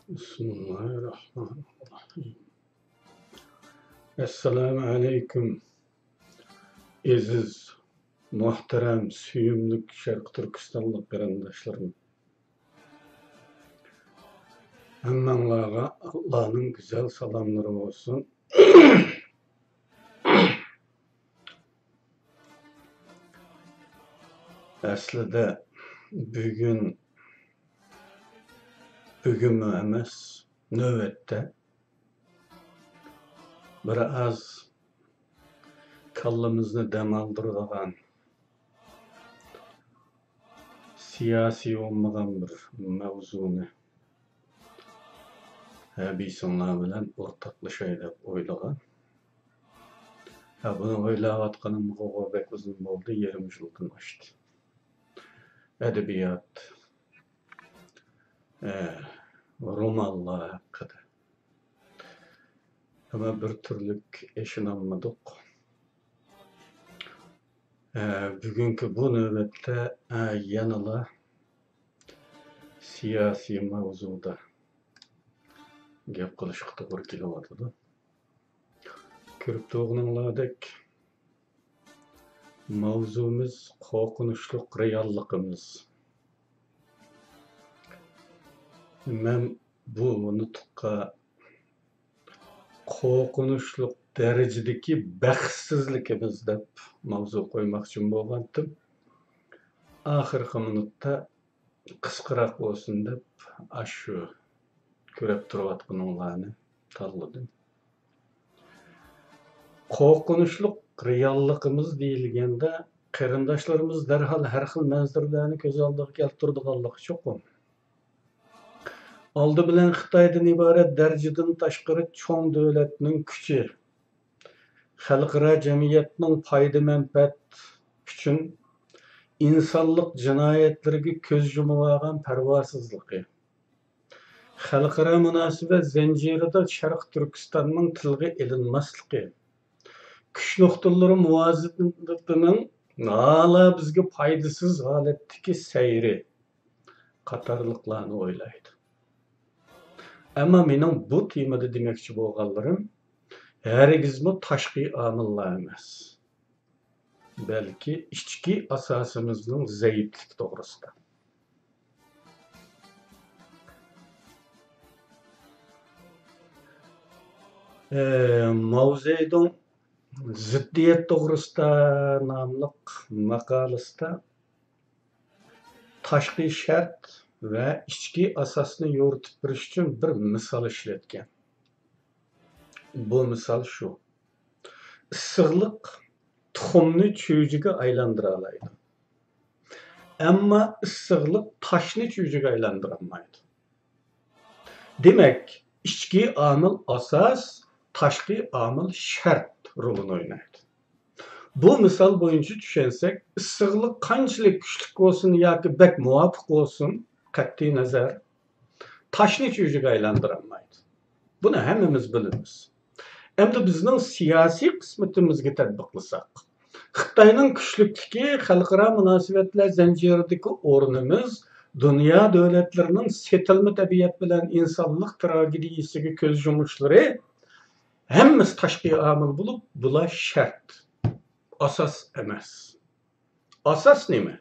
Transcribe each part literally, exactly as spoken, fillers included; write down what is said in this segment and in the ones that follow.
بىسمىللاھىررەھمانىررەھىم. ئەسسالامۇ ئەلەيكۇم، ئەزىز، مۇھتەرەم، سۆيۈملۈك شەرقىي تۈركىستانلىق قېرىنداشلىرىم. ھەممەڭلارغا ئاللانىڭ گۈزەل سالاملىرى بولسۇن. ئەسلىدە بۈگۈن، بۈگۈنمۇ ئەمەس، نۆۋەتتە بىر ئاز كاللىمىزنى دەم ئالدۇرىدىغان، سىياسىي بولمىغان بىر مەۋزۇنى ھەبىسىڭلار بىلەن ئورتاقلىشاي دەپ ئويلىغان. ھە، بۇنى ئويلاۋاتقىنىمغىغۇ بەك ئۇزۇن بولدى، يېرىم يىلدىن ئاشتى. ئەدەبىيات، ئە، رومانلار ھەققىدە. ئەمما بىر تۈرلۈك ئېشىنالمىدۇق. ئە، بۈگۈنكى بۇ نۆۋەتتە، ئە، يەنىلا سىياسىي ماۋزۇدا گەپ قىلىشقا توغرا كېلىۋاتىدۇ. كۆرۈپ تۇرغىنىڭلاردەك، ماۋزۇمىز قورقۇنچلۇق رېئاللىقىمىز. مەن بۇ نۇتۇققا قورقۇنچلۇق دەرىجىدىكى بەختسىزلىكىمىز دەپ ماۋزۇ قويماقچىمۇ بولغانتىم. ئاخىرقى مىنۇتتا قىسقىراق بولسۇن دەپ، ئاشۇ كۆرۈپ تۇرۇۋاتقىنىڭلارنى تاللىدىم. قورقۇنچلۇق رېئاللىقىمىز دېيىلگەندە، قېرىنداشلىرىمىز دەرھال ھەر خىل مەنزىرىلەرنى كۆز ئالدىغا كەلتۈرىدىغانلىقى چوقۇم. ئالدى بىلەن خىتايدىن ئىبارەت دەرىجىدىن تاشقىرى چوڭ دۆلەتنىڭ كۈچى، خەلقئارا جەمئىيەتنىڭ پايدا-مەنپەئەت ئۈچۈن ئىنسانلىق جىنايەتلىرىگە كۆز يۇمۇۋالغان پەرۋاسىزلىقى، خەلقئارا مۇناسىۋەت زەنجىرىدا شەرقىي تۈركىستاننىڭ تىلغا ئېلىنماسلىقى، كۈچ نۇقتىلىرى مۇۋازىنىتىنىڭ ھالا بىزگە پايدىسىز ھالەتتىكى سەيرى قاتارلىقلارنى ئويلايدۇ. ئەمما مېنىڭ بۇ تېمىدا دېمەكچى بولغانلىرىم ھەرگىزمۇ تاشقى ئامىللار ئەمەس، بەلكى ئىچكى ئاساسىمىزنىڭ زەئىپلىكى توغرىسىدا. ئە، ماۋزېدۇڭ زىددىيەت توغرىسىدا ناملىق ماقالىسىدا تاشقى شەرت ۋە ئىچكى ئاساسنى يورۇتۇپ بېرىش ئۈچۈن بىر مىسال ئىشلەتكەن. بۇ مىسال شۇ. ئىسسىقلىق تۇخۇمنى چۈجىگە ئايلاندۇرالايدۇ. ئەمما ئىسسىقلىق تاشنى چۈجىگە ئايلاندۇرالمايدۇ. دېمەك، ئىچكى ئامىل ئاساس، تاشقى ئامىل شەرت رولىنى ئوينايدۇ. بۇ مىسال بويىچە چۈشەنسەك، ئىسسىقلىق قانچىلىك كۈچلۈك بولسۇن ياكى بەك مۇۋاپىق بولسۇن، قەتئىينەزەر، تاشنى چۈجىگە ئايلاندۇرالمايدۇ. بۇنى ھەممىمىز بىلىمىز. ئەمدى بىزنىڭ سىياسىي قىسمىتىمىزگە تەتبىقلىساق، خىتاينىڭ كۈچلۈكلۈكى خەلقئارا مۇناسىۋەتلەر زەنجىرىدىكى ئورنىمىز، دۇنيا دۆلەتلىرىنىڭ سېتىلما تەبىئەت بىلەن ئىنسانلىق تراگېدىيىسىگە كۆز يۇمۇشلىرى، ھەممىسى تاشقى ئامىل بولۇپ، بۇلار شەرت، ئاساس ئەمەس. ئاساس نېمە؟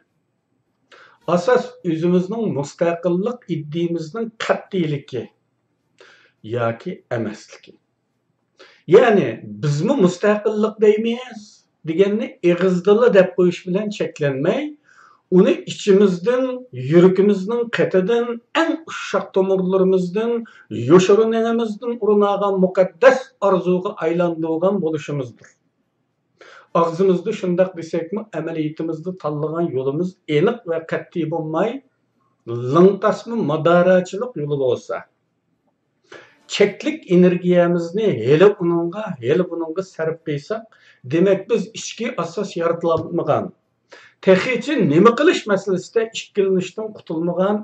ئاساس ئۆزىمىزنىڭ مۇستەقىللىق ئىدىيىمىزنىڭ قەتئىيلىكى ياكى ئەمەسلىكى. يەنى بىزمۇ مۇستەقىللىق دەيمىز دېگەننى ئېغىزدىلا دەپ قويۇش بىلەن چەكلەنمەي، ئۇنى ئىچىمىزدىن، يۈرىكىمىزنىڭ قېتىدىن، ئەڭ ئۇششاق تومۇرلىرىمىزدىن، يوشۇرۇن ئېڭىمىزدىن ئۇرۇنالغان مۇقەددەس ئارزۇغا ئايلاندۇرغان بولۇشىمىزدۇر. ئاغزىمىزدا شۇنداق دېسەكمۇ، ئەمەلىيىتىمىزدە تاللىغان يولىمىز ئېنىق ۋە قەتئىي بولماي، لىڭتاسما ماداراچىلىق يولى بولسا، چەكلىك ئېنېرگىيەمىزنى ھېلى ئۇنىڭغا، ھېلى بۇنىڭغا سەرپ قىلساق، دېمەك، بىز ئىچكى ئاساس يارىتالمىغان، تېخىچە نېمە قىلىش مەسىلىسىدە ئىككىلىنىشتىن قۇتۇلمىغان،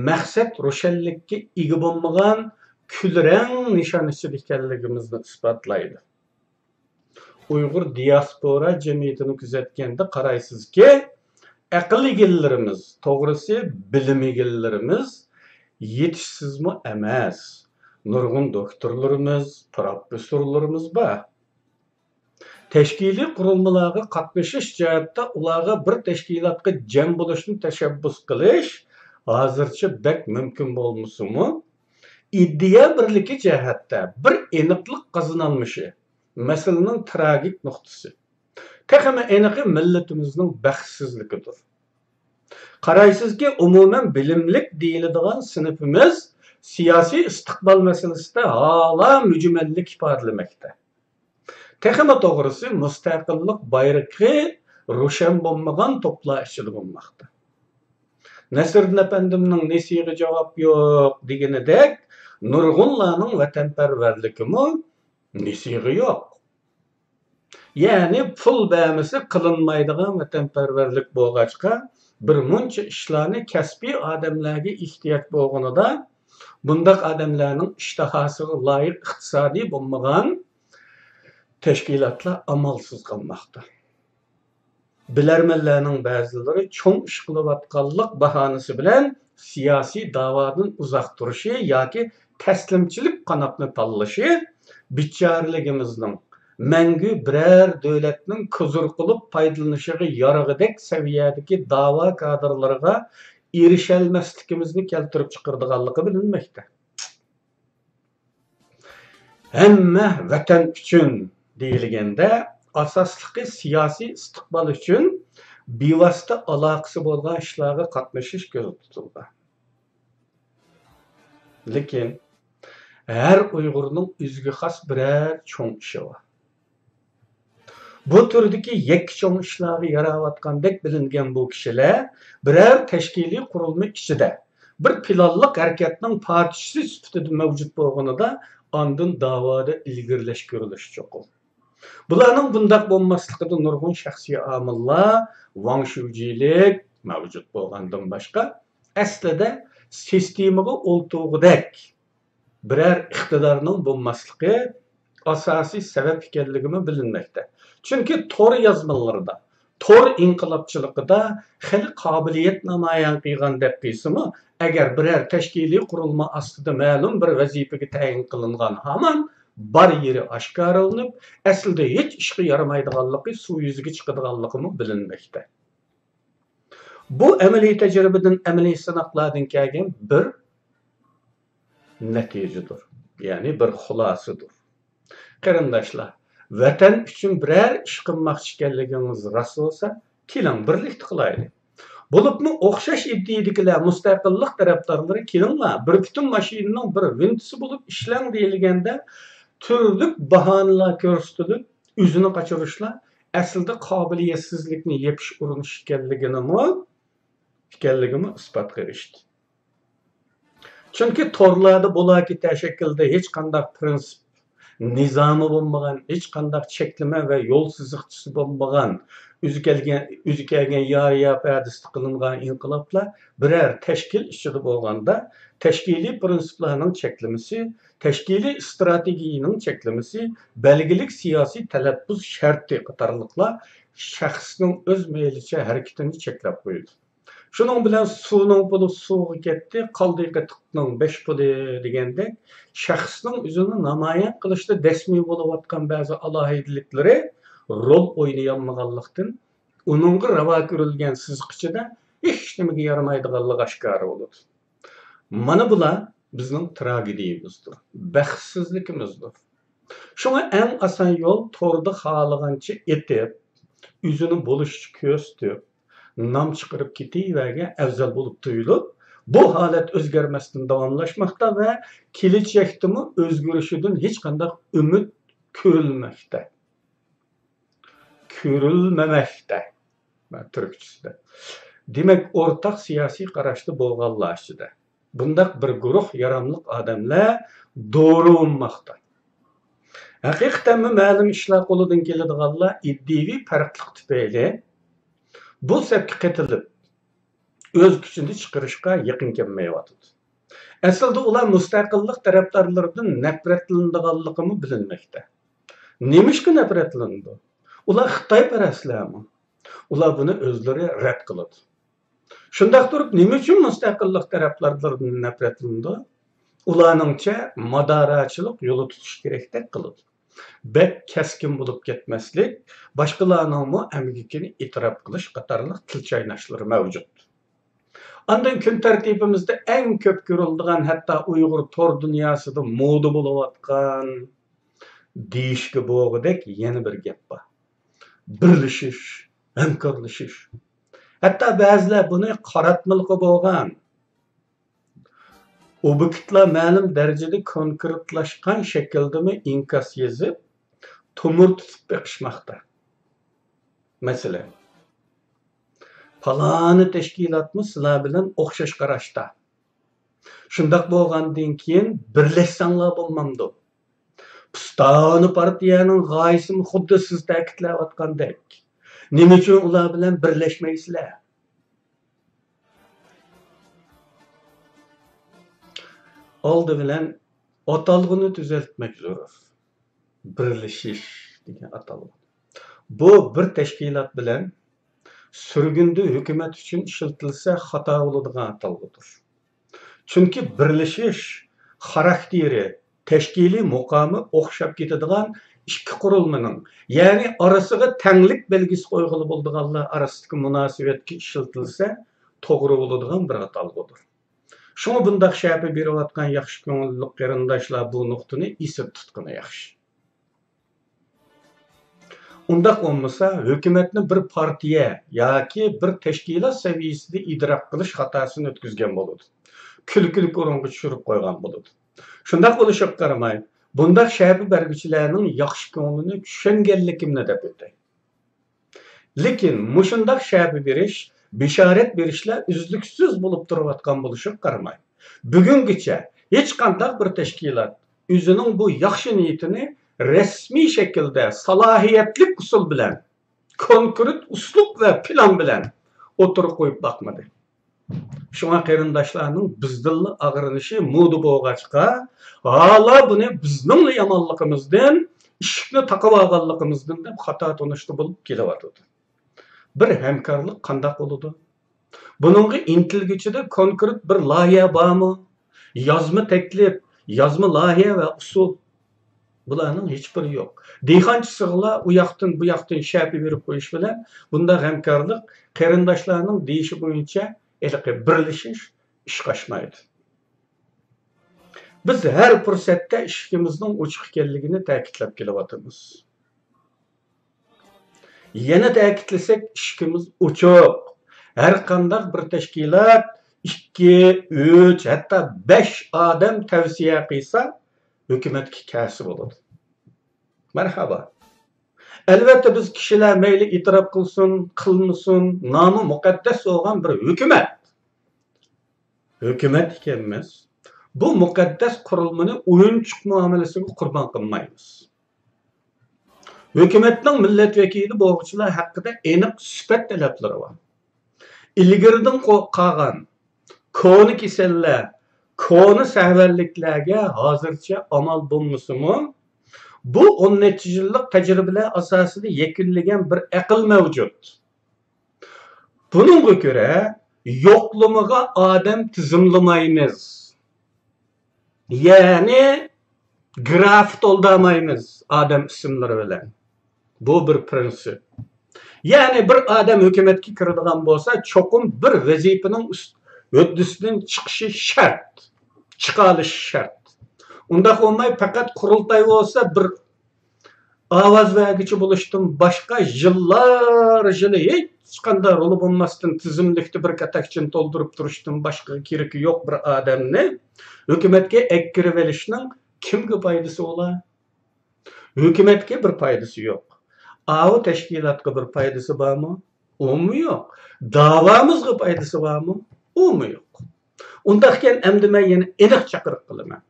مەقسەت روشەنلىككە ئىگە بولمىغان كۈلرەڭ نىشان ئىچىدە ئىكەنلىكىمىزنى ئىسپاتلايدۇ. ئۇيغۇر دىياسپورا جەمئىيىتىنى كۆزەتكەندە قارايسىزكى، ئەقىل ئىگىلىرىمىز، توغرىسى، بىلىم ئىگىلىرىمىز يېتىشسىزمۇ ئەمەس. نۇرغۇن دوكتورلىرىمىز، پروفېسسورلىرىمىز بار. تەشكىلىي قۇرۇلمىلارغا قاتنىشىش جەھەتتە ئۇلارغا بىر تەشكىلاتقا جەم بولۇشنى تەشەببۇس قىلىش ھازىرچە بەك مۇمكىن بولمىسىمۇ، ئىدىيە بىرلىكى جەھەتتە بىر ئېنىقلىق قازىنالمىشى مەسىلىنىڭ تراگىك نۇقتىسى. تېخىمۇ ئېنىقى مىللىتىمىزنىڭ بەختسىزلىكىدۇر. قارايسىزكى، ئومۇمەن بىلىملىك دېيىلىدىغان سىنىپىمىز سىياسىي ئىستىقبال مەسىلىسىدە ھالا مۈجمەللىك ئىپادىلىمەكتە. تېخىمۇ توغرىسى، مۇستەقىللىق بايرىقى روشەن بولمىغان توپلار ئىچىدە بولماقتا. نەسىردىن ئەپەندىمنىڭ نېسىگە جاۋاب يوق دېگىنىدەك، نۇرغۇنلارنىڭ ۋەتەنپەرۋەرلىكىمۇ نېسىگە يوق. يەنى پۇل بەرمىسە قىلىنمايدىغان ۋەتەنپەرۋەرلىك بولغاچقا، بىر مۇنچە ئىشلارنى كەسپىي ئادەملەرگە ئېھتىياج بولغىنىدا، بۇنداق ئادەملەرنىڭ ئىشتىھاسىغا لايىق ئىقتىسادىي بولمىغان تەشكىلاتلار ئامالسىز قالماقتا. بىلەرمەنلەرنىڭ بەزىلىرى چوڭ ئىش قىلىۋاتقانلىق باھانىسى بىلەن سىياسىي داۋادىن ئۇزاق تۇرۇشى ياكى تەسلىمچىلىك قاناتنى تاللىشى بىچارىلىكىمىزنىڭ، مەڭگۈ بىرەر دۆلەتنىڭ كوزۇر قىلىپ پايدىلىنىشىغا يارىغۇدەك سەۋىيەدىكى داۋا كادىرلىرىغا ئېرىشەلمەسلىكىمىزنى كەلتۈرۈپ چىقىرىدىغانلىقى بىلىنمەكتە. ھەممە ۋەتەن ئۈچۈن دېيىلگەندە، ئاساسلىقى سىياسىي ئىستىقبال ئۈچۈن بىۋاسىتە ئالاقىسى بولغان ئىشلارغا قاتنىشىش كۆزدە تۇتۇلغان. لېكىن ھەر ئۇيغۇرنىڭ ئۆزىگە خاس بىرەر چوڭ ئىشى بار. بۇ تۈردىكى يەككە چوڭ ئىشلارغا ياراۋاتقاندەك بىلىنگەن بۇ كىشىلەر بىرەر تەشكىلىي قۇرۇلما ئىچىدە بىر پىلانلىق ھەرىكەتنىڭ پارچىسى سۈپىتىدە مەۋجۇت بولغىنىدا، ئاندىن داۋادا ئىلگىرىلەش كۆرۈلۈشى چوقۇم. بۇلارنىڭ بۇنداق بولماسلىقىدا نۇرغۇن شەخسىي ئامىللار، ۋاڭ شۈجىلىك مەۋجۇت بولغاندىن باشقا، ئەسلىدە سىستېمىغا ئولتۇرغۇدەك بىرەر ئىقتىدارنىڭ بولماسلىقى ئاساسىي سەۋەب ئىكەنلىكىمۇ بىلىنمەكتە. چۈنكى تور يازمىلىرىدا، تور ئىنقىلابچىلىقىدا خېلى قابىلىيەت نامايان قىلغان دەپ قىلسىمۇ، ئەگەر بىرەر تەشكىلىي قۇرۇلما ئاستىدا مەلۇم بىر ۋەزىپىگە تەيىن قىلىنغان ھامان بار يېرى ئاشكارىلىنىپ، ئەسلىدە ھېچ ئىشقا يارىمايدىغانلىقى سۇ يۈزىگە چىقىدىغانلىقىمۇ بىلىنمەكتە. بۇ ئەمەلىي تەجرىبىدىن، ئەمەلىي سىناقلاردىن كەلگەن بىر نەتىجىدۇر، يەنى بىر خۇلاسىدۇر. قېرىنداشلار، ۋەتەن ئۈچۈن بىرەر ئىش قىلماقچى ئىكەنلىكىڭىز راست بولسا، كېلىڭ، بىرلىكتە قىلايلى. بولۇپمۇ ئوخشاش ئىدىيىدىكىلەر، مۇستەقىللىق تەرەپدارلىرى، كېلىڭلار، بىر پۈتۈن ماشىنىنىڭ بىر ۋىنتىسى بولۇپ ئىشلەڭ دېيىلگەندە، تۈرلۈك باھانىلەر كۆرسىتىلىپ، ئۆزىنى قاچۇرۇشلار ئەسلىدە قابىلىيەتسىزلىكنى يېپىش ئۇرۇنۇشى ئىكەنلىكىنىمۇ، ئىكەنلىكىمۇ ئىسپاتقا ئېرىشتى. چۈنكى تورلاردا بولا كېتەر شەكىلدە ھېچقانداق پىرىنسىپ، نىزامى بولمىغان، ھېچقانداق چەكلىمە ۋە يول سىزىقچىسى بولمىغان، ئۆزى كەلگەن، ئۆزى كەلگەن يارىياپ ھەدىسىدە قىلىنغان ئىنقىلابلار بىرەر تەشكىل ئىچىدە بولغاندا، تەشكىلىي پىرىنسىپلارنىڭ چەكلىمىسى، تەشكىلىي ئىستراتېگىيىنىڭ چەكلىمىسى، بەلگىلىك سىياسىي تەلەپپۇز شەرتى قاتارلىقلار شەخسنىڭ ئۆز مەيلىچە ھەرىكىتىنى چەكلەپ قويىدۇ. شۇنىڭ بىلەن سۇنىڭ پۇلى سۇغا كەتتى، قالدى قېتىقنىڭ بەش پۇلى دېگەندەك، شەخسنىڭ ئۆزىنى نامايان قىلىشتا دەسمى بولۇۋاتقان بەزى ئالاھىدىلىكلىرى رول ئوينىيالمىغانلىقتىن، ئۇنىڭغا راۋا كۆرۈلگەن سىزىق ئىچىدە ھېچنېمىگە يارىمايدىغانلىقى ئاشكارا بولىدۇ. مانا بۇلار بىزنىڭ تراگېدىيىمىزدۇر، بەختسىزلىكىمىزدۇر. شۇڭا ئەڭ ئاسان يول توردا خالىغانچە ئېتىپ، ئۆزىنى بولۇشىچە كۆرسىتىپ، نام چىقىرىپ كېتىۋەرگەن ئەۋزەل بولۇپ تۇيۇلۇپ، بۇ ھالەت ئۆزگەرمەستىن داۋاملاشماقتا ۋە كېلەچەكتىمۇ ئۆزگىرىشىدىن ھېچقانداق ئۈمىد كۆرۈلمەكتە. كۆرۈلمىمەكتە. تۈركچىسىدە. دېمەك، ئورتاق سىياسىي قاراشتا بولغانلار ئىچىدە بۇنداق بىر گۇرۇھ ياراملىق ئادەملەر دورىۋۇنماقتا. ھەقىقەتەنمۇ مەلۇم ئىشلار قولىدىن كېلىدىغانلار ئىدىيىۋى پەرقلىق تۈپەيلى بۇ سەپكە قېتىلىپ، ئۆز كۈچىنى چىقىرىشقا يېقىن كەلمەيۋاتىدۇ. ئەسلىدە ئۇلار مۇستەقىللىق تەرەپدارلىرىدىن نەپرەتلىنىدىغانلىقىمۇ بىلىنمەكتە. نېمىشقا نەپرەتلىنىدۇ؟ ئۇلار خىتايپەرەسلەرمۇ؟ ئۇلار بۇنى ئۆزلىرى رەت قىلىدۇ. شۇنداق تۇرۇپ، نېمە ئۈچۈن مۇستەقىللىق تەرەپدارلىرىدىن نەپرەتلىنىدۇ؟ ئۇلارنىڭچە، ماداراچىلىق يولى تۇتۇش كېرەكتەك قىلىدۇ. بەك كەسكىن بولۇپ كەتمەسلىك، باشقىلارنىڭمۇ ئەمگىكىنى ئېتىراپ قىلىش قاتارلىق تىل چايناشلىرى مەۋجۇت. ئاندىن كۈن تەرتىپىمىزدە ئەڭ كۆپ كۆرۈلىدىغان، ھەتتا ئۇيغۇر تور دۇنياسىدا مودا بولۇۋاتقان، دېيىشكە بولغۇدەك يەنە بىر گەپ بار. بىرلىشىش، ھەمكارلىشىش. ھەتتا بەزىلەر بۇنى قاراتمىلىقى بولغان، ئوبيېكتلار مەلۇم دەرىجىدە كونكرېتلاشقان شەكىلدىمۇ ئىنكاس يېزىپ، تومۇر تۇتۇپ بېقىشماقتا. مەسىلەن، پالانى تەشكىلاتمۇ سىلەر بىلەن ئوخشاش قاراشتا. شۇنداق بولغاندىن كېيىن بىرلەشسەڭلار بولمامدۇ؟ پۇستانە پارتىيەنىڭ غايىسىمۇ خۇددى سىز تەكىتلەۋاتقاندەك. نېمە ئۈچۈن ئۇلار بىلەن بىرلەشمەيسىلەر؟ ئالدى بىلەن ئاتالغۇنى تۈزەلتمەك زۆرۈر. بىرلىشىش دېگەن ئاتالغۇ. بۇ بىر تەشكىلات بىلەن سۈرگۈندە ھۆكۈمەت ئۈچۈن ئىشلىتىلسە خاتا بولىدىغان ئاتالغۇدۇر. چۈنكى بىرلىشىش خاراكتېرى، تەشكىلىي مۇقامى ئوخشاپ كېتىدىغان ئىككى قۇرۇلمىنىڭ، يەنى ئارىسىغا تەڭلىك بەلگىسى قويغىلى بولىدىغانلار ئارىسىدىكى مۇناسىۋەتكە ئىشلىتىلسە توغرا بولىدىغان بىر ئاتالغۇدۇر. شۇڭا بۇنداق شەپە بېرىۋاتقان ياخشى كۆڭۈللۈك قېرىنداشلار بۇ نۇقتىنى ئېسىدە تۇتقىنى ياخشى. ئۇنداق بولمىسا، ھۆكۈمەتنى بىر پارتىيە ياكى بىر تەشكىلات سەۋىيەسىدە ئىدراك قىلىش خاتاسىنى ئۆتكۈزگەن بولىدۇ. كۈلكىلىك ئورۇنغا چۈشۈرۈپ قويغان بولىدۇ. شۇنداق بولۇشىغا قارىماي، بۇنداق شەپە بەرگۈچىلەرنىڭ ياخشى كۆڭلىنى چۈشەنگەنلىكىمنى دەپ ئۆتەي. لېكىن مۇشۇنداق شەپە بېرىش، بېشارەت بېرىشلەر ئۈزلۈكسىز بولۇپ تۇرۇۋاتقان بولۇشىغا قارىماي، بۈگۈنگىچە ھېچقانداق بىر تەشكىلات ئۆزىنىڭ بۇ ياخشى نىيىتىنى رەسمىي شەكىلدە، سالاھىيەتلىك ئۇسۇل بىلەن، كونكرېت ئۇسلۇب ۋە پىلان بىلەن ئوتتۇرىغا قويۇپ باقمىدى. شۇڭا قېرىنداشلارنىڭ بىزدىنلا ئاغرىنىشى مودا بولغاچقا، ھالا بۇنى بىزنىڭلا يامانلىقىمىزدىن، ئىشىكنى تاقىۋالغانلىقىمىزدىن دەپ خاتا تونۇشتا بولۇپ كېلىۋاتىدۇ. بىر ھەمكارلىق قانداق بولىدۇ؟ بۇنىڭغا ئىنتىلگۈچىدە كونكرېت بىر لايىھە بارمۇ؟ يازما تەكلىپ، يازما لايىھە ۋە ئۇسۇل. بۇلارنىڭ ھېچبىرى يوق. دېھقانچە سىغىلار ئۇ ياقتىن، بۇ ياقتىن شەپە بېرىپ قويۇش بىلەن بۇنداق ھەمكارلىق قېرىنداشلارنىڭ دېيىشى بويىچە ھېلىقى بىرلىشىش ئىشقا ئاشمايدۇ. بىز ھەر پۇرسەتتە ئىشىكىمىزنىڭ ئوچۇق ئىكەنلىكىنى تەكىتلەپ كېلىۋاتىمىز. يەنە تەكىتلىسەك، ئىشىكىمىز ئوچۇق. ھەر قانداق بىر تەشكىلات ئىككى، ئۈچ، ھەتتا بەش ئادەم تەۋسىيە قىلسا، ھۆكۈمەتكە كەلسە بولىدۇ. مەرھابا. ئەلۋەتتە، بىز كىشىلەر مەيلى ئېتىراپ قىلسۇن، قىلمىسۇن، نامى مۇقەددەس بولغان بىر ھۆكۈمەت. ھۆكۈمەت ئىكەنمىز. بۇ مۇقەددەس قۇرۇلمىنى ئويۇنچۇق مۇئامىلىسىگە قۇربان قىلمايمىز. ھۆكۈمەتنىڭ مىللەت ۋەكىلى بولغۇچىلار ھەققىدە ئېنىق سۈپەت تەلەپلىرى بار. ئىلگىرىدىن قو-، قالغان كونا كېسەللەر، كونا سەھۋەنلىكلەرگە ھازىرچە ئامال بولمىسىمۇ، بۇ ئون نەچچە يىللىق تەجرىبىلەر ئاساسىدا يەكۈنلىگەن بىر ئەقىل مەۋجۇت. بۇنىڭغا كۆرە، يوقلىمىغا ئادەم تىزىملىمايمىز. يەنى گراف تولدۇرمايمىز ئادەم ئىسىملىرى بىلەن. بۇ بىر پرىنسىپ. يەنى بىر ئادەم ھۆكۈمەتكە كىرىدىغان بولسا، چوقۇم بىر ۋەزىپىنىڭ ئۈست-، ھۆددىسىدىن چىقىشى شەرت. چىقالىشى شەرت. ئۇنداق بولماي، پەقەت قۇرۇلتاي بولسا، بىر ئاۋاز بەرگۈچى بولۇشتىن باشقا، يىللار يىلى ھېچقانداق رولى بولماستىن، تىزىملىكتە بىر كاتەكچىنى تولدۇرۇپ تۇرۇشتىن باشقا كېرىكى يوق بىر ئادەمنى ھۆكۈمەتكە ئەكىرىۋېلىشنىڭ كىمگە پايدىسى بولا؟ ھۆكۈمەتكە بىر پايدىسى يوق. ئاۋۇ تەشكىلاتقا بىر پايدىسى بارمۇ؟ ئۇمۇ يوق. داۋامىزغا پايدىسى بارمۇ؟ ئۇمۇ يوق. ئۇنداقكەن، ئەمدى مەن يەنە ئېنىق چاقىرىق قىلىمەن.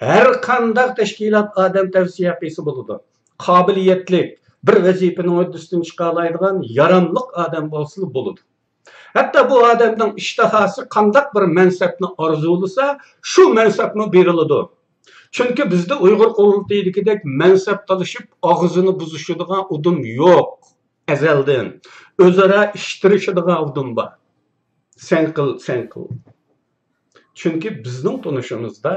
ھەر قانداق تەشكىلات ئادەم تەۋسىيە قىلسا بولىدۇ. قابىلىيەتلىك، بىر ۋەزىپىنىڭ ھۆددىسىدىن چىقالايدىغان ياراملىق ئادەم بولسىلا بولىدۇ. ھەتتا بۇ ئادەمنىڭ ئىشتىھاسى قانداق بىر مەنسەپنى ئارزۇلىسا، شۇ مەنسەپمۇ بېرىلىدۇ. چۈنكى بىزدە ئۇيغۇر قۇرۇلتىيىدىكىدەك مەنسەپ تالىشىپ ئاغزىنى بۇزۇشىدىغان ئۇدۇم يوق. ئەزەلدىن ئۆزئارا ئىشتىرىشىدىغان ئۇدۇم بار. سەن قىل، سەن قىل. چۈنكى بىزنىڭ تونۇشىمىزدا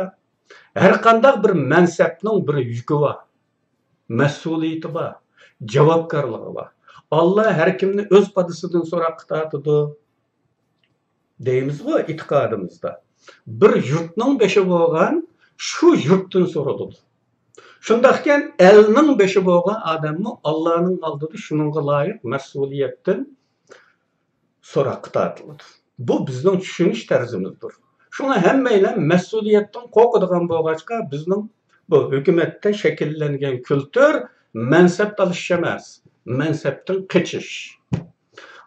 ھەرقانداق بىر مەنسەپنىڭ بىر يۈكى بار، مەسئۇلىيىتى بار، جاۋابكارلىقى بار. ئاللا ھەر كىمنى ئۆز پادىسىدىن سوراققا تارتىدۇ دەيمىزغۇ ئېتىقادىمىزدا. بىر يۇرتنىڭ بېشى بولغان شۇ يۇرتتىن سورىلىدۇ. شۇنداقكەن، ئەلنىڭ بېشى بولغان ئادەممۇ ئاللانىڭ ئالدىدا شۇنىڭغا لايىق مەسئۇلىيەتتىن سوراققا تارتىلىدۇ. بۇ بىزنىڭ چۈشىنىش تەرزىمىزدۇر. شۇڭا ھەممەيلەن مەسئۇلىيەتتىن قورقىدىغان بولغاچقا، بىزنىڭ بۇ ھۆكۈمەتتە شەكىللەنگەن كۈلتۈر مەنسەپ تالىشىش ئەمەس، مەنسەپتىن قېچىش.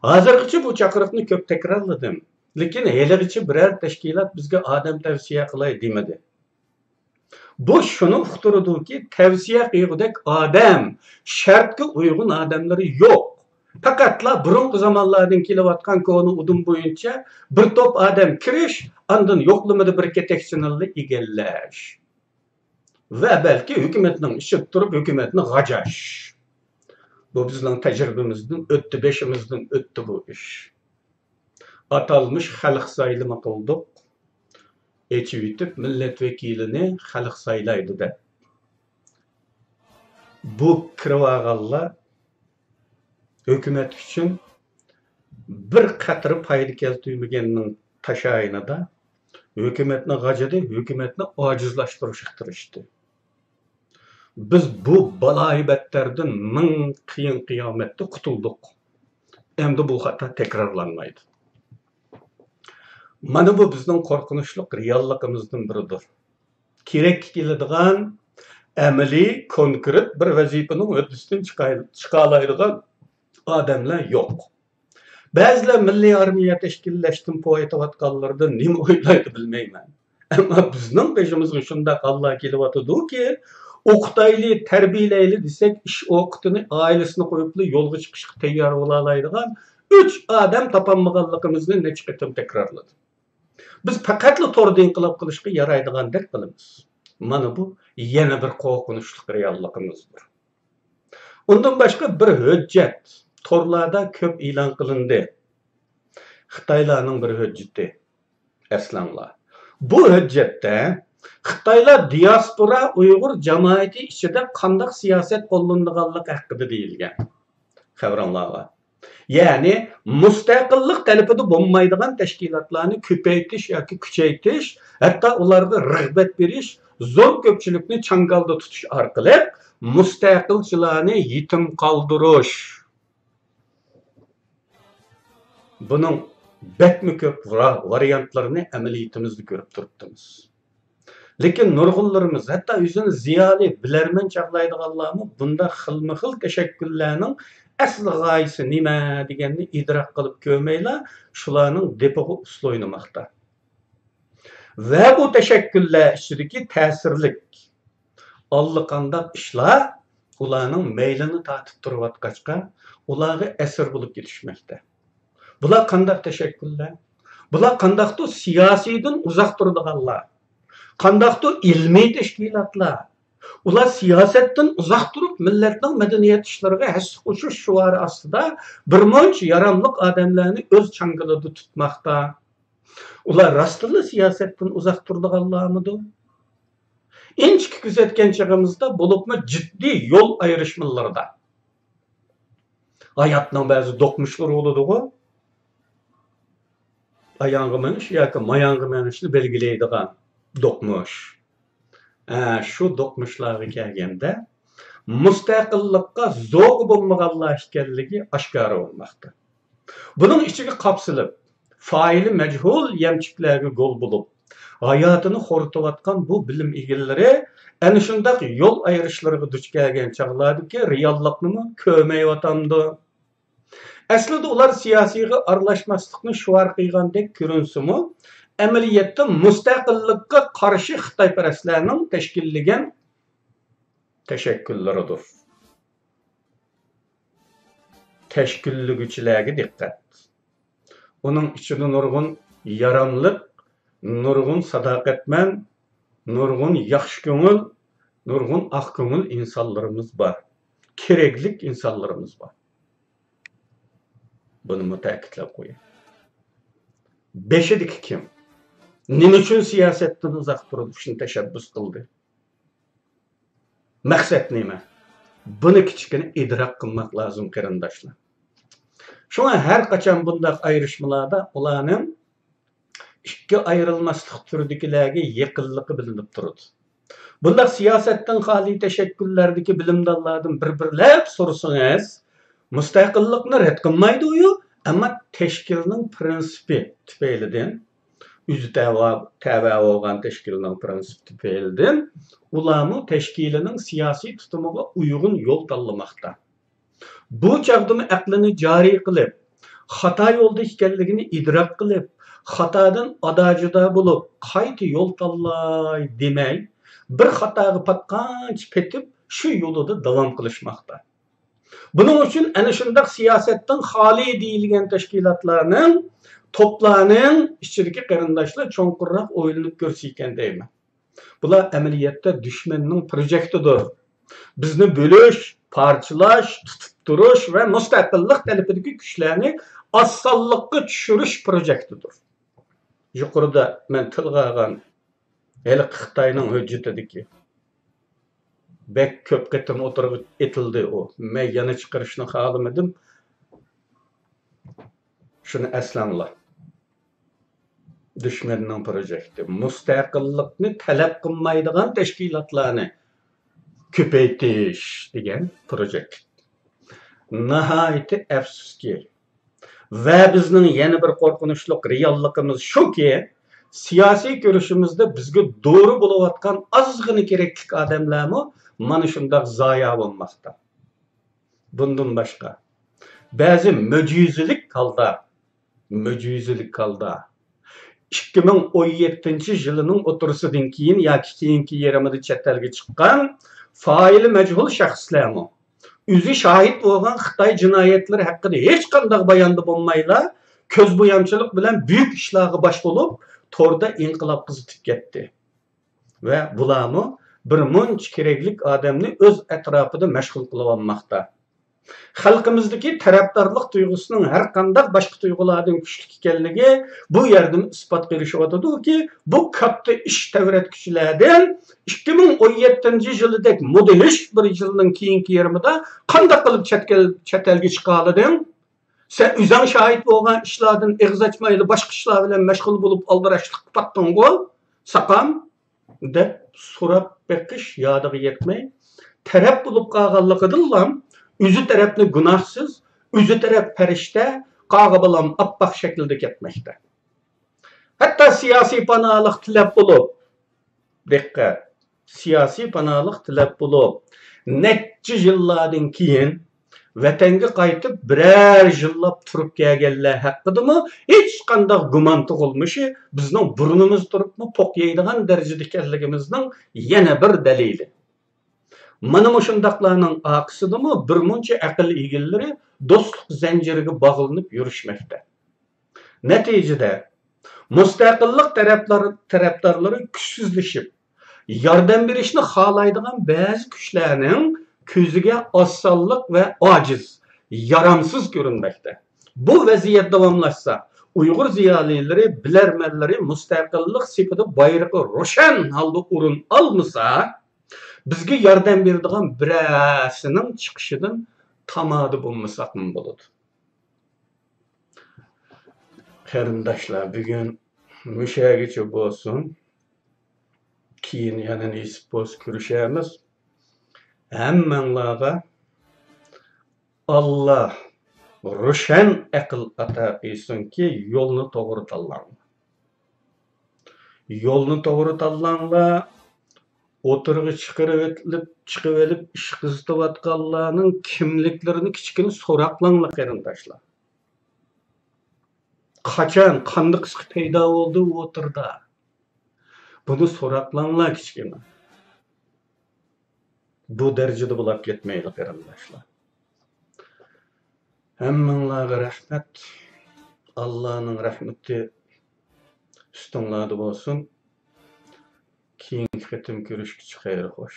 ھازىرغىچە بۇ چاقىرىقنى كۆپ تەكرارلىدىم، لېكىن ھېلىغىچە بىرەر تەشكىلات بىزگە ئادەم تەۋسىيە قىلاي دېمىدى. بۇ شۇنى ئۇقتۇرىدۇكى، تەۋسىيە قىلغۇدەك ئادەم، شەرتكە ئۇيغۇن ئادەملىرى يوق. پەقەتلا بۇرۇنقى زامانلاردىن كېلىۋاتقان كونا ئۇدۇم بويىچە بىر توپ ئادەم كىرىش، ئاندىن يوقلىمىدا بىر كېتەكچىنى ئىگىلەش ۋە بەلكى ھۆكۈمەتنىڭ ئىچىدە تۇرۇپ ھۆكۈمەتنى غاجاش. بۇ بىزنىڭ تەجرىبىمىزدىن ئۆتتى، بېشىمىزدىن ئۆتتى بۇ ئىش. ئاتالمىش خەلق سايلىمى قىلدۇق، ئېچىۋېتىپ مىللەت ۋەكىلىنى خەلق سايلايدۇ دەپ. بۇ كىرىۋالغانلار ھۆكۈمەت ئۈچۈن بىر قەترە پايدا كەلتۈرمىگەننىڭ تاشايىنىدا ھۆكۈمەتنى غاجىدى، ھۆكۈمەتنى ئاجىزلاشتۇرۇشقا تىرىشتى. بىز بۇ بالايىبەتتەردىن مىڭ قىيىن قىيامەتتە قۇتۇلدۇق. ئەمدى بۇ خاتا تەكرارلانمايدۇ. مانا بۇ بىزنىڭ قورقۇنچلۇق رېئاللىقىمىزدىن بىرىدۇر. كېرەككە كېلىدىغان ئەمەلىي، كونكرېت بىر ۋەزىپىنىڭ ھۆددىسىدىن چىقاي-، چىقالايدىغان ئادەملەر يوق. بەزىلەر مىللىي ئارمىيە تەشكىللەشتىن پو ئېتىۋاتقانلىرىدىن نېمە ئويلايدۇ بىلمەيمەن. ئەمما بىزنىڭ بېشىمىزغا شۇنداق ھاللار كېلىۋاتىدۇكى، ئوقۇتايلى، تەربىيەلەيلى دېسەك، ئىش ئوقىتىنى ئائىلىسىنى قويۇپلا يولغا چىقىشقا تەييار بولالايدىغان ئۈچ ئادەم تاپالمىغانلىقىمىزنى نەچچە قېتىم تەكرارلىدىم. بىز پەقەتلا توردا ئىنقىلاب قىلىشقا يارايدىغاندەك قىلىمىز. مانا بۇ يەنە بىر قورقۇنچلۇق رېئاللىقىمىزدۇر. ئۇندىن باشقا بىر ھۆججەت تورلاردا كۆپ ئېلان قىلىندى. خىتايلارنىڭ بىر ھۆججىتى، ئەسلەڭلار. بۇ ھۆججەتتە خىتايلار دىياسپورا ئۇيغۇر جامائىتى ئىچىدە قانداق سىياسەت قوللىنىدىغانلىقى ھەققىدە دېيىلگەن. خەۋىرىڭلارغا. يەنى مۇستەقىللىق تەلىپىدە بولمايدىغان تەشكىلاتلارنى كۆپەيتىش ياكى كۈچەيتىش، ھەتتا ئۇلارغا رىغبەت بېرىش، زور كۆپچىلىكنى چاڭگالدا تۇتۇش ئارقىلىق مۇستەقىلچىلارنى يېتىم قالدۇرۇش. بۇنىڭ بەكمۇ كۆپ ۋارا-، ۋارىيانتلىرىنى ئەمەلىيىتىمىزدە كۆرۈپ تۇرۇپتىمىز. لېكىن نۇرغۇنلىرىمىز، ھەتتا ئۆزىنى زىيالىي، بىلەرمەن چاغلايدىغانلارمۇ بۇنداق خىلمۇ خىل تەشەككۈللەرنىڭ ئەسلى غايىسى نېمە دېگەننى ئىدراك قىلىپ كۆرمەيلا، شۇلارنىڭ دېپىغا ئۇسسۇل ئوينىماقتا. ۋە بۇ تەشەككۈللەر ئىچىدىكى تەسىرلىك ئاللىقانداق ئىشلار ئۇلارنىڭ مەيلىنى تارتىپ تۇرۇۋاتقاچقا، ئۇلارغا ئەسىر بولۇپ كېتىشمەكتە. بۇلار قانداق تەشەككۈللەر؟ بۇلار قانداقتۇر سىياسىيدىن ئۇزاق تۇرىدىغانلار؟ قانداقتۇر ئىلمىي تەشكىلاتلار؟ ئۇلار سىياسەتتىن ئۇزاق تۇرۇپ، مىللەتنىڭ مەدەنىيەت ئىشلىرىغا ھەسسە قوشۇش شوئارى ئاستىدا بىرمۇنچە ياراملىق ئادەملەرنى ئۆز چاڭگىلىدا تۇتماقتا. ئۇلار راستتىنلا سىياسەتتىن ئۇزاق تۇرىدىغانلارمىدۇ؟ ئىنچىكە كۆزەتكەن چېغىمىزدا، بولۇپمۇ جىددىي يول ئايرىشمىلىرىدا، ھاياتنىڭ بەزى دوقمۇشلىرى بولىدىغۇ، ئاياغقا مېڭىش ياكى ماياققا مېڭىشنى بەلگىلەيدىغان دوقمۇش. ئە، شۇ دوقمۇشلارغا كەلگەندە، مۇستەقىللىققا زوقى بولمىغانلار ئىكەنلىكى ئاشكارا بولماقتا. بۇنىڭ ئىچىگە قاپسىلىپ، فائىلى مەجھۇل يەمچۈكلەرگە گول بولۇپ، ھاياتىنى خورىتىۋاتقان بۇ بىلىم ئىگىلىرى ئەنە شۇنداق يول ئايرىشلىرىغا دۇچ كەلگەن چاغلاردىكى رېئاللىقنىمۇ كۆرمەيۋاتامدۇ؟ ئەسلىدە ئۇلار سىياسىيغا ئارىلاشماسلىقنى شوئار قىلغاندەك كۆرۈنسىمۇ، ئەمەلىيەتتە مۇستەقىللىققا قارشى خىتايپەرەسلەرنىڭ تەشكىللىگەن تەشەككۈللىرىدۇر. تەشكىللىگۈچىلەرگە دىققەت! ئۇنىڭ ئىچىدە نۇرغۇن ياراملىق، نۇرغۇن ساداقەتمەن، نۇرغۇن ياخشى كۆڭۈل، نۇرغۇن ئاق كۆڭۈل ئىنسانلىرىمىز بار. كېرەكلىك ئىنسانلىرىمىز بار. بۇنىمۇ تەكىتلەپ قوياي. بېشىدىكى كىم؟ نېمە ئۈچۈن سىياسەتتىن ئۇزاق تۇرۇپ شۇنى تەشەببۇس قىلدى؟ مەقسەت نېمە؟ بۇنى كىچىككىنە ئىدراك قىلماق لازىم، قېرىنداشلار. شۇڭا ھەر قاچان بۇنداق ئايرىشمىلاردا ئۇلارنىڭ ئىككى ئايرىلماسلىق تۈرىدىكىلەرگە يېقىنلىقى بىلىنىپ تۇرىدۇ. بۇنداق سىياسەتتىن خالىي تەشەككۈللەردىكى بىلىمدانلاردىن بىر-بىرلەپ سورىسىڭىز، مۇستەقىللىقنى رەت قىلمايدۇ ئۇ، ئەمما تەشكىلنىڭ پىرىنسىپى تۈپەيلىدىن، ئۆزى تەۋە، تەۋە بولغان تەشكىلنىڭ پىرىنسىپى تۈپەيلىدىن ئۇلارمۇ تەشكىلىنىڭ سىياسىي تۇتۇمىغا ئۇيغۇن يول تاللىماقتا. بۇ چاغدىمۇ ئەقلىنى جارى قىلىپ، خاتا يولدا ئىكەنلىكىنى ئىدراك قىلىپ، خاتادىن ئادا-جۇدا بولۇپ، قايتا يول تاللاي دېمەي، بىر خاتاغا پاتقانچە پېتىپ، شۇ يولىدا داۋام قىلىشماقتا. بۇنىڭ ئۈچۈن ئەنە شۇنداق سىياسەتتىن خالىي دېيىلگەن تەشكىلاتلارنىڭ، توپلارنىڭ ئىچىدىكى قېرىنداشلار چوڭقۇرراق ئويلىنىپ كۆرسە ئىكەن دەيمەن. بۇلار ئەمەلىيەتتە دۈشمەننىڭ پروجېكتىدۇر. بىزنى بۆلۈش، پارچىلاش، تۇتۇپ تۇرۇش ۋە مۇستەقىللىق تەلىپىدىكى كۈچلەرنى ئاسانلىققا چۈشۈرۈش پروجېكتىدۇر. يۇقىرىدا مەن تىلغا ئالغان ھېلىقى خىتاينىڭ ھۆججىتىدىكى بەك كۆپ قېتىم ئوتتۇرىغا ئېتىلدى ئۇ. مەن يەنە چىقىرىشنى خالىمىدىم. شۇنى ئەسلەڭلار. دۈشمەننىڭ پروجېكتى. مۇستەقىللىقنى تەلەپ قىلمايدىغان تەشكىلاتلارنى كۆپەيتىش دېگەن پروجېكت. ناھايىتى ئەپسۇسكى، ۋە بىزنىڭ يەنە بىر قورقۇنچلۇق رېئاللىقىمىز شۇكى، سىياسىي كۈرىشىمىزدە بىزگە دورا بولۇۋاتقان ئازغىنە كېرەكلىك ئادەملەرمۇ مانا شۇنداق زايا بولماقتا. بۇندىن باشقا، بەزى مۆجىزىلىك ھالدا، مۆجىزىلىك ھالدا، ئىككى مىڭ ئون يەتتىنچى يىلىنىڭ ئوتتۇرىسىدىن كېيىن ياكى كېيىنكى يېرىمىدا چەت ئەلگە چىققان فائىلى مەجھۇل شەخسلەرمۇ، ئۆزى شاھىت بولغان خىتاي جىنايەتلىرى ھەققىدە ھېچقانداق باياندا بولمايلا، كۆز بويامچىلىق بىلەن بۈيۈك ئىشلارغا باش بولۇپ، توردا ئىنقىلاب قىزىتىپ كەتتى. ۋە بۇلارمۇ بىر مۇنچە كېرەكلىك ئادەمنى ئۆز ئەتراپىدا مەشغۇل قىلىۋالماقتا. خەلقىمىزدىكى تەرەپدارلىق تۇيغۇسىنىڭ ھەر قانداق باشقا تۇيغۇلاردىن كۈچلۈك ئىكەنلىكى بۇ يەردىن ئىسپاتقا ئېرىشىۋاتىدۇكى، بۇ كاتتا ئىش تەۋرەتكۈچىلەردىن ئىككى مىڭ ئون يەتتىنچى يىلىدەك مۇدھىش بىر يىلنىڭ كېيىنكى يېرىمىدا قانداق قىلىپ چەتكەل-، چەت ئەلگە چىقالىدىڭ؟ سەن ئۆزۈڭ شاھىت بولغان ئىشلاردىن ئېغىز ئاچمايلا باشقا ئىشلار بىلەن مەشغۇل بولۇپ ئالدىراشلىققا پاتتىڭغۇ، ساقام؟ دەپ سوراپ بېقىش يادىغا يەتمەي، تەرەپ بولۇپ قالغانلىقىدىنلا ئۆزى تەرەپنى گۇناھسىز، ئۆزى تەرەپ پەرىشتە، قاغا بالام ئاپئاق شەكىلدە كەتمەكتە. ھەتتا سىياسىي پاناھلىق تىلەپ بولۇپ، دىققەت! سىياسىي پاناھلىق تىلەپ بولۇپ، نەچچە يىللاردىن كېيىن ۋەتەنگە قايتىپ، بىرەر يىللاپ تۇرۇپ كەلگەنلەر ھەققىدىمۇ ھېچقانداق گۇمان تۇغۇلمىشى بىزنىڭ بۇرنىمىز تۇرۇپمۇ پوق يەيدىغان دەرىجىدە ئىكەنلىكىمىزنىڭ يەنە بىر دەلىلى. مانا مۇشۇنداقلارنىڭ ئارقىسىدىمۇ بىرمۇنچە ئەقىل ئىگىلىرى دوستلۇق زەنجىرىگە باغلىنىپ يۈرۈشمەكتە. نەتىجىدە، مۇستەقىللىق تەرەپلار-، تەرەپدارلىرى كۈچسىزلىشىپ، ياردەم بېرىشنى خالايدىغان بەزى كۈچلەرنىڭ كۆزىگە ئاسانلىق ۋە ئاجىز، يارامسىز كۆرۈنمەكتە. بۇ ۋەزىيەت داۋاملاشسا، ئۇيغۇر زىيالىيلىرى، بىلەرمەنلىرى مۇستەقىللىق سېپىدا بايرىقى روشەن ھالدا ئورۇن ئالمىسا، بىزگە ياردەم بېرىدىغان بىرەرسىنىڭ چىقىشىدىن تامادا بولمىساقمۇ بولىدۇ. قېرىنداشلار، بۈگۈن مۇشۇ يەرگىچە بولسۇن. كېيىن يەنە نېسىپ بولسا كۆرۈشەرمىز. ھەممەڭلارغا ئاللا روشەن ئەقىل ئاتا قىلسۇنكى، يولنى توغرا تاللاڭلار. يولنى توغرا تاللاڭلار. ئوتتۇرىغا چىقىرىۋېتىلىپ، چىقىۋېلىپ ئىش قىزىتىۋاتقانلارنىڭ كىملىكلىرىنى كىچىككىنە سوراقلاڭلار، قېرىنداشلار. قاچان، قانداق قىسقا پەيدا بولدى ئۇ ئوتتۇرىدا؟ بۇنى سوراقلاڭلار كىچىككىنە. بۇ دەرىجىدە بولاپ كەتمەيلى، قېرىنداشلار. ھەممىڭلارغا رەھمەت. ئاللانىڭ رەھمىتى ئۈستۈڭلاردا بولسۇن. كېيىنكى قېتىم كۆرۈشكىچە خەير خوش.